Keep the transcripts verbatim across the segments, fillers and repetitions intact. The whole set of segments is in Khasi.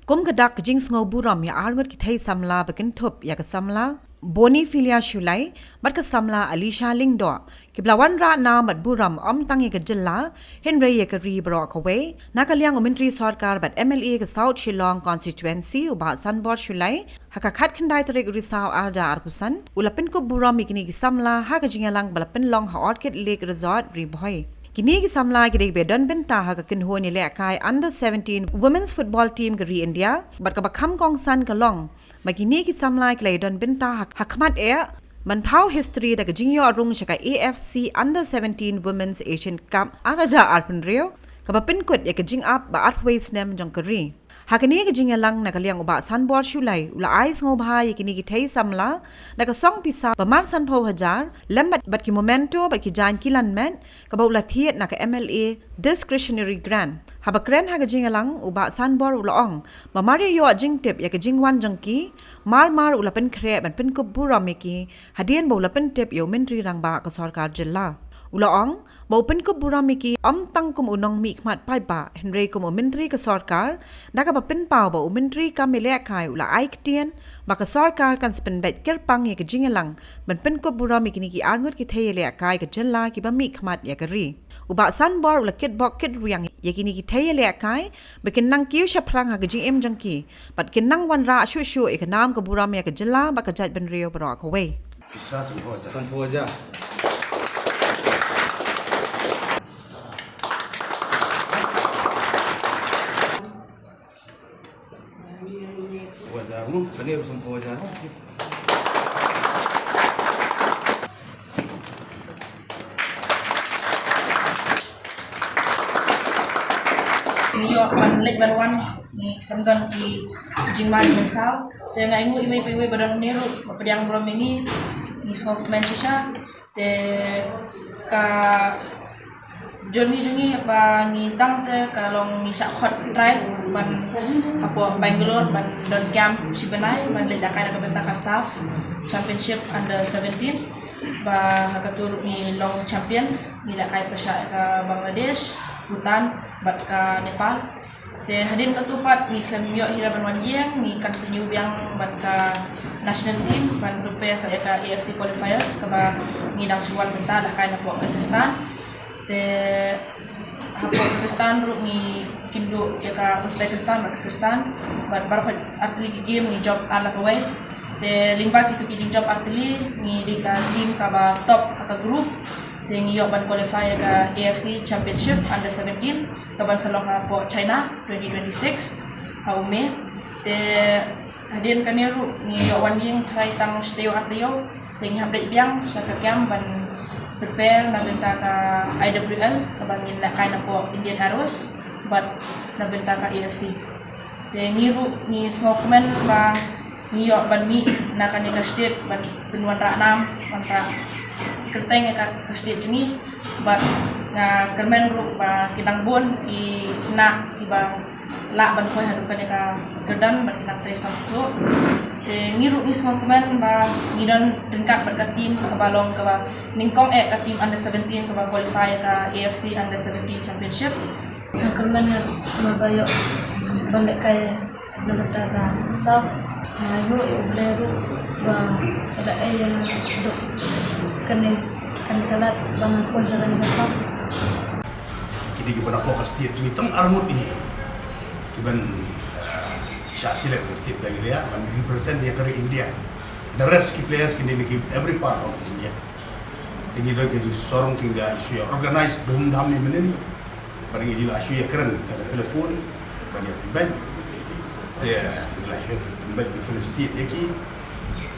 Kum ka dak ka jingsngew burom ïa arngut ki thei samla ba kynthup ïa ka samla Boniphilia Shullai bad ka samla Alisha Lyngdoh, kiba la wanrah nam bad burom ym tang ïa ka jylla hynrei ïa ka ri baroh kawei, na ka liang u Myntri Sorkar bad M L A ka South Shillong Constituency u Bah Sanbor Shullai, ha ka khatkhyndai tarik u Risaw arhajar arphew san, u la pynkup burom ïa kine ki samla ha ka jingïalang ba la pynlong ha Orchid Lake Resort, Ri Bhoi. Kine ki samla ki dei kiba don bynta ha ka kynhun ïalehkai Under seventeen Women's Football Team ka ri India, bad kaba kham kongsan ka long ba kine ki samla ki la ïadon bynta ha, ha khmat eh ban thaw history da ka jingïoh rung sha ka A F C Under seventeen Women's Asian Cup arhajar arphew hynriew, kaba pynkut ïa ka jingap ba arphew wei snem jong ka ri. Ha kane ka jingïalang, na ka liang u Bah Sanbor Shullai u la ai sngewbha ïa kine ki thei samla da ka song pisa ba mar sanphew hajar lem bad, bad ki memento bad ki jaiñ kilan met, kaba u la thied na ka M L A Discretionary Grant. Haba kren ha ka jingïalang, u Bah Sanbor u la ong ba mar ïa ïoh jingtip ïa ka jingwan jong ki, mar mar u la pynkhreh ban pynkup burom ïa ki, hadien ba u la pyntip ïa u Myntri Rangbah ka Sorkar Jylla. U la ong ba u pynkup burom ïa ki ym tang kum u nongmihkhmat paidbah hynrei kum u Myntri ka Sorkar, da kaba pynpaw ba u Myntri kam ïalehkai u la ai ktien ba ka Sorkar kan sa pynbeit kyrpang ïa ka jingïalang ban pynkup burom ïa kine ki arngut ki thei ïalehkai ka jylla kiba mihkhmat ïa ka ri. U Bah Sanbor u la kitbok kitriang ïa kine ki thei ïalehkai ba kin nang kiew shaphrang ha ka jingim jong ki bad kin nang wanrah shuh shuh ïa ka nam ka burom ïa ka jylla bad ka jaitbynriew baroh kawei. Pisa sanphew hajar. Sanphew hajar. Wajar mo? Kane ruh sanphew hajar mo? Ngi ïoh ban leit ban wan, ngi khlem don ki jingma jingmynsaw. Te nga ainguh iwei pa iwei ba don hangne ruh ba pdiang burom ïa ngi, ngi sngewkmen shisha. Te ka journey jong ngi ba ngi sdang te ka long ngi shah khot trial ban hapoh Bangalore ban don camp shi bnai ban leit lehkai na ka bynta ka SAFF Championship Under seventeen. Ba ha katu ruh ngi long champions, ngi lehkai pyrshah ka Bangladesh, Bhutan bad ka Nepal. Te hadien katu pat ngi khlem ïoh hi ruh ban wan ïeng, ngi continue biang bad ka national team ban prepare sa ïa ka A F C qualifiers kaba ngi dang shu wan mynta lehkai napoh Kyrgyzstan. Te hapoh Kyrgyzstan ruh ngi kynduh ïa ka Uzbekistan bad Kyrgyzstan, bad baroh artylli ki game ngi jop ar la kawei. Te lyngba kitu ki jingjop artylli ngi dei ka team kaba top ha ka group. Te ngi ïoh ban qualify ïa ka A F C Championship Under seventeen kaban sa long hapoh China twenty twenty-six ha u May. Te hadien kane ruh ngi ïoh wan ïeng tharai tang shi taïew ar taïew. Te ngi hap leit biang sha ka camp ban prepare na bynta ka I W L kaba ngin lehkai napoh Indian Arrows bad na bynta ka A F C. Te ngi ruh ngi sngewkmen ba ngi ïoh ban mih na kane ka state ban pynwanrah nam, wanrah kyrteng ïa ka, ka state jong ngi. Bad nga kyrmen ruh ba ki dang bun ki khynnah kiba lah ban poi haduh kane ka kyrdan bad ki dang trei sngewthuh. Te ngi ruh ngi sngewkmen ba ngi don ryngkat bad ka team kaba long kaba nyngkong eh, ka team under seventeen kaba qualify ka A F C Under seventeen Championship. Nga kyrmen ïa nga ba ïoh ban lehkai na bynta ka SAFF. Nga ainguh ïa U Blei ruh ba ka da ai ïa nga duk kane, kane ka lad ba ngan poi sha kane ka club. Ki dei kiba na pok ka state jong ngi tang arngut hi kiban, eh, shah select ka state Meghalaya ban represent ïa ka ri India. The rest ki players ki dei na ki every part of India. Te ngi dei ki ju sorong, ki da shu ïa organize dum dam ni mynnin. Bad ngi ju la shu ïa kren ha ka telephone ban ïa pynbeit. Te ngi la shu ïa pynbeit, ngi felicitate ïa ki.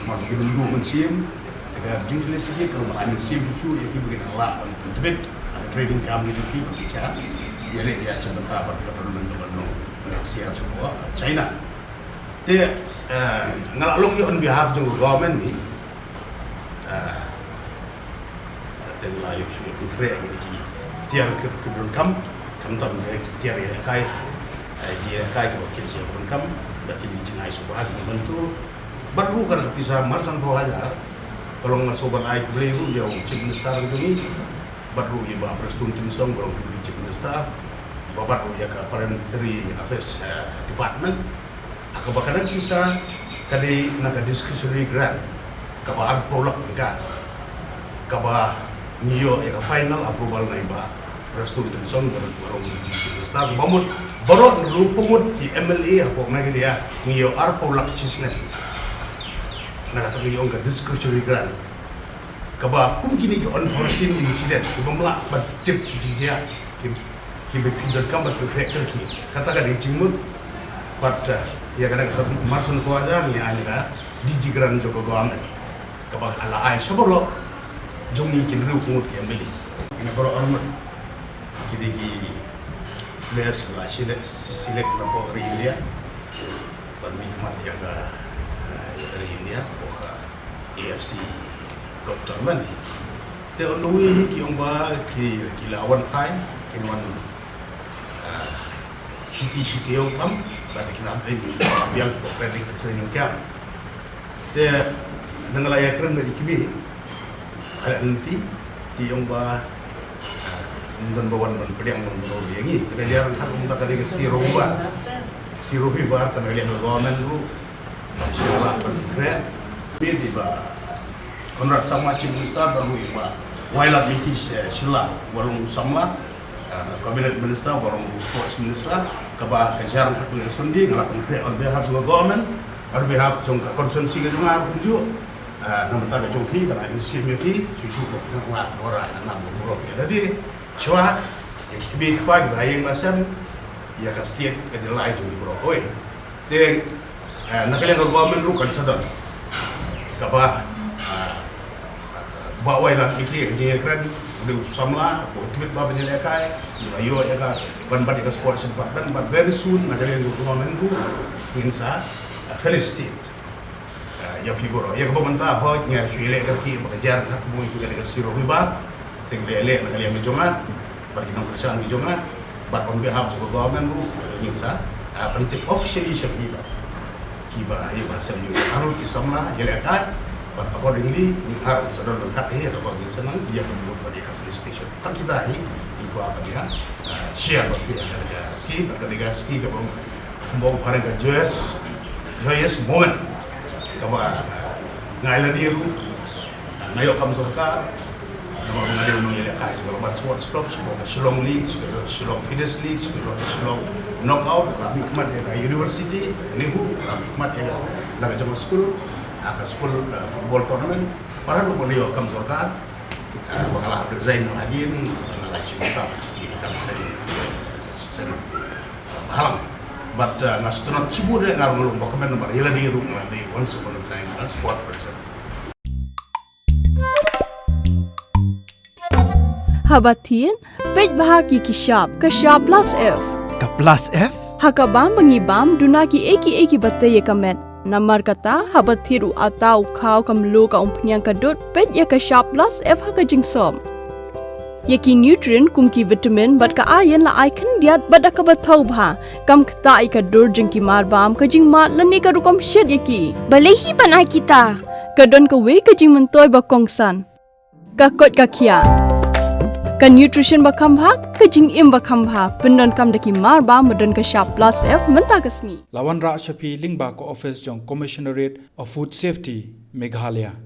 Namar ba ki dum dum mynsiem. Te ka jingfelicitate ka long ba ai mynsiem shuh shuh ïa ki ba ki dang lah ban pyntbit ha ka training camp jong ki ba ki shah ïaleh ïa sha bynta bad ka tournament ka ban long next year sha, uh, China. Te, eh, nga la long ïa on behalf jong ka government ni. Ah, te nga la ïoh shu ïoh pynkhreh ïa ki tiar ki, ki donkam, khamtam ki tiar ïalehkai, eh, ki ïalehkai kiba kin sa ïoh donkam, bad kin ïa jingai sngewbha ki ban bantu. Bad ruh ka pisa mar sanphew hajar ka long nga sngewbha ban ai khublei ruh ïa u Chief Minister ka jong ngi, bad ruh ïa Bah Prestone Tynsong ba long Deputy Chief Minister, bad ruh ïa ka Parliamentary Affairs, eh, Department. Ha kaba ka dang pisa ka dei na ka discretionary grant kaba arphew lak tyngka, kaba ngi ïoh ïa ka final approval na i Bah Prestone Tynsong, ba long Deputy Chief Minister, kaba mut baroh arphew ngut ki M L A hapoh Meghalaya ngi ïoh arphew lak shi snem. Na kata ka ïong ka discretionary grant, kaba kum kine ki unforeseen incident, kiba ym lah ban tip ki jingjia, ki, kiba phi donkam ban pynkhreh kyrkieh. Kata ka dei jingmut. Bad, eh, ïa kane ka Marson Khawaja ngi ai na ka D G grant jong ka government, kaba la ai sha baroh jong ngi ki hynriewphew ngut ki M L A. Kine baroh arngut ki dei ki players ba la select, select na ka ri India ban mihkhmat ïa ka, eh, ïa ka ri India hapoh ka A F C Cup tournament. Te on the way hi ki ong ba ki, ki la wan phai, kin wan, ah, shuti shuti ïa u kam, bad kin ap in biang hapoh training, training camp. Te nang la ïakren bad i kmie, ha lynti, ki ong ba, ah, ym don ba wan ban pdiang ban ïa ngi. Te ka jia ryngkat kumta ka dei ka C Rowing bar, C Rowing bar, tang ka liang ka government ruh shu lah ban khreh. Phi dei ba Conrad Sangma Chief Minister, bad ruh i Bah Wailadmiki Shylla ba long samla, uh, Cabinet Minister, ba long Sports Minister, kaba ka jia ryngkat bad ka Sunday nga la pynkhreh on behalf jong ka government, on behalf jong ka constituency ka jong nga ruh kumjuh. Uh, na bynta ka jong phi, ba nga initiate ïa phi, shuh shuh ba nga la ora na nam ba burom ïa lade. Shuwa ïa ki kmie ki kpa, ki ba ïeng ba sem, ïa ka state ka jylla jong ngi baroh kawei. Te, eh, na ka liang ka government ruh kan sa don kaba, ah, Bah Wailadmiki, ka jingïakren, u dei u samla, u tbit ba ban ïalehkai, u la ïoh ïa ka ban bat ïa ka sports department, but very soon na ka liang ka government ruh ngin sa, ah, felicitate, ah, ïa phi baroh. Ïa kaba mynta hooid nga shu ïaleh kyrkieh ba ka jia ryngkat kumno ïa ka dei ka C Rowing bar, te ngi leh leh na ka liang ka jong nga bad ki nongkyrshan ki jong nga, bad on behalf of the government ruh ngin sa, ah, pyntip officially sha phi ba kiba ïa ba sem jong nga ruh ki samla ïalehkai, bad accordingly ngin ar sa don ryngkat hi ïa kaba ngin sa nang ïa ka mut bad ïa ka felicitation. Tang kita hi, i kwah ban ïa, ah, share bad phi ïa ka dei ka ski, bad ka dei ka ski kaba kumba u phareng ka joyous, joyous moment kaba, ah, nga ïa lade ruh, ah, nga ïoh kam sorkar, namar nga dei u nongïalehkai jong ka Lawbanh Sports Club, sha ka Shillong League, sha ka Shillong Feeders League, sha ka Shillong Knockout, la mihkhmat ïa ka university, NEHU, la mihkhmat ïa ka, la ka jong ka school, ah, ka school, ah, football tournament, para ruh ban ïoh kam sorkar, ah, ba nga la hap resign noh hadien, ba nga la shim kam, kam sen, sen, ah, bhalang. But, ah, nga sngewtynnat shibun de nga ruh nga long ba kmen namar ïa lade ruh nga la dei once upon a time a sport person. Haba thied, peit bha ki ki shap, ka shap plus F. Ka plus F? Ha ka bam ba ngi bam, duna kiei kiei kiba tei ïa ka met. Namar kata, haba thied u atta, u khaw, ka mluh, ka umphniang, ka dud, peit ïa ka shap plus F ha ka jingsop. Ïa ki nutrient kum ki vitamin bad ka iron la ai khyndiat bad da kaba thaw bha. Kam ktah ïa ka dur jong ki marbam, ka jingmad lane ka rukom shet ïa ki. Balei hi ban ai kita? Ka don kawei ka jingmyntoi ba kongsan. Ka koit ka khiah. Ka nutrition ba kham bha, ka jingim ba kham bha. Pyndonkam da ki marbam ba don ka shap plus F mynta ka sngi. La wanrah sha phi lyngba ka office jong Commissionerate of Food Safety, Meghalaya.